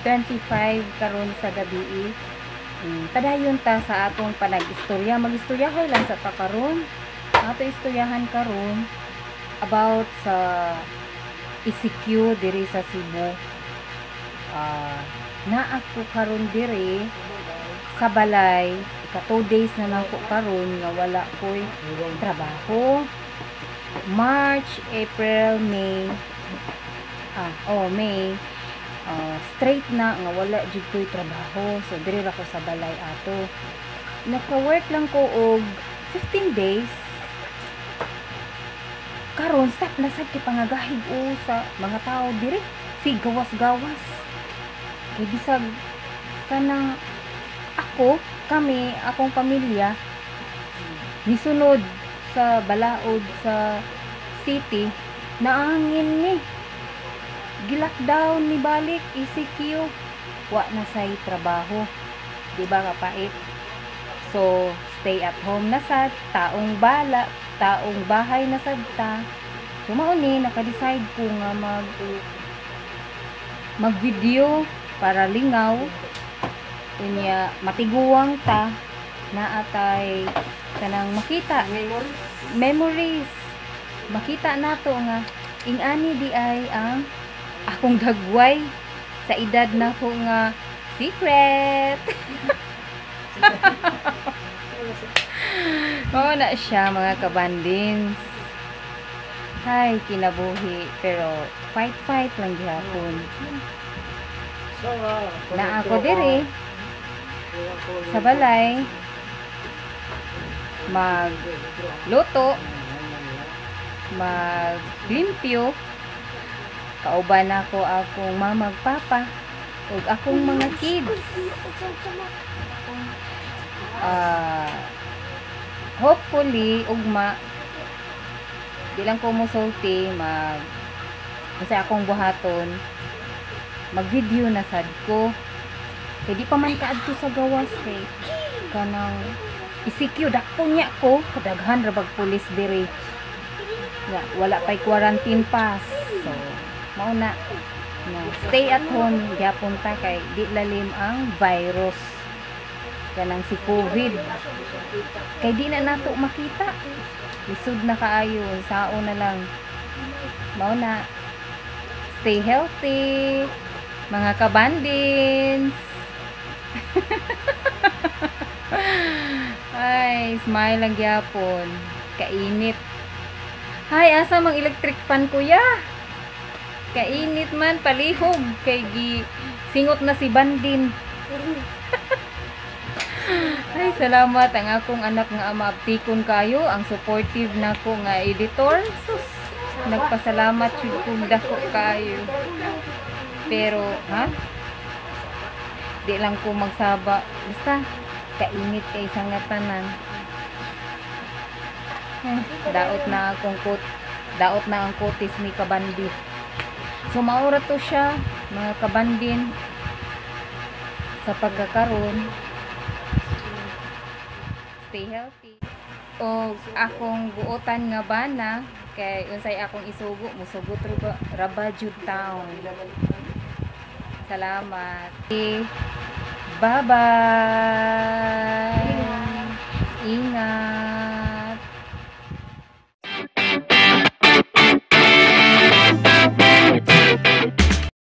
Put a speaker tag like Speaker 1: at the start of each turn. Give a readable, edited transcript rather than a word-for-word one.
Speaker 1: 12:25 karon sa gabi. Padayon ta sa atong panag-istorya. Mag-istoryahay lang sa ta karon. Ato istoryahan karon about sa ECQ diri sa Cebu. Naa ko karon diri sa balay, ika 2 days na lang ko karon nga wala ko'y trabaho. March, April, May, oh, May, straight na nga wala jud ko'y trabaho. So diri ra ko sa balay ato. Naka-work lang ko og 15 days. Karon stop na sad kay pangagahig o sa mga tao diri. Si gawas-gawas. Kay bisag kanang ako, kami, akong pamilya nisunod sa balaod sa city, naangin ni gilockdown ni balik ECQ, wa na say trabaho, di ba kapait? So stay at home na sad, taong bala, taong bahay na sad ta. So mao ni naka-decide ko nga mag video para lingaw, unya matiguang ta, naa tay kanang makita, memories, makita nato nga ing-ani di ay ang akong dagway sa edad nako nga secret. Mao na siya, mga kabandins. Hay, kinabuhi, pero fight fight lang gihapon. Na ako diri sa balay magluto, maglimpyo, kauban ako akong mama, papa ug akong mga kids. Hopefully ugma, di lang ko mosulti, mag kasi akong buhaton, mag-video na sad ko kay di pa man kaadto sa gawas kay kanang ECQ, dakpo niya ko, kadaghan ra bag pulis diri nga wala pay quarantine pass. So mao na na stay at home gyapon ta kay di lalim ang virus kanang si COVID kay di na nato makita, lisod na kaayo, sao na lang. Mao na, stay healthy, mga kabandins. Ay, smile lang gyapon, kainit. Hay, asa mang electric fan, kuya? Kainit man, palihog kay gi singot na si Bandin. Ay, salamat ang akong anak nga maabtikon kayo, ang supportive nako nga editor. Sus, nagpasalamat jud kong dako kayo. Pero, ha? Di lang ko magsaba. Basta, kainit kay isang tanan. Eh, daot na akong kut daot na ang kutis ni Kabandi. So maura to siya, mga kabandin, sa pagkakaroon. Stay healthy. O akong buotan nga bana kay unsay akong isugo, musugot ra ba jud town. Salamat. Bye-bye.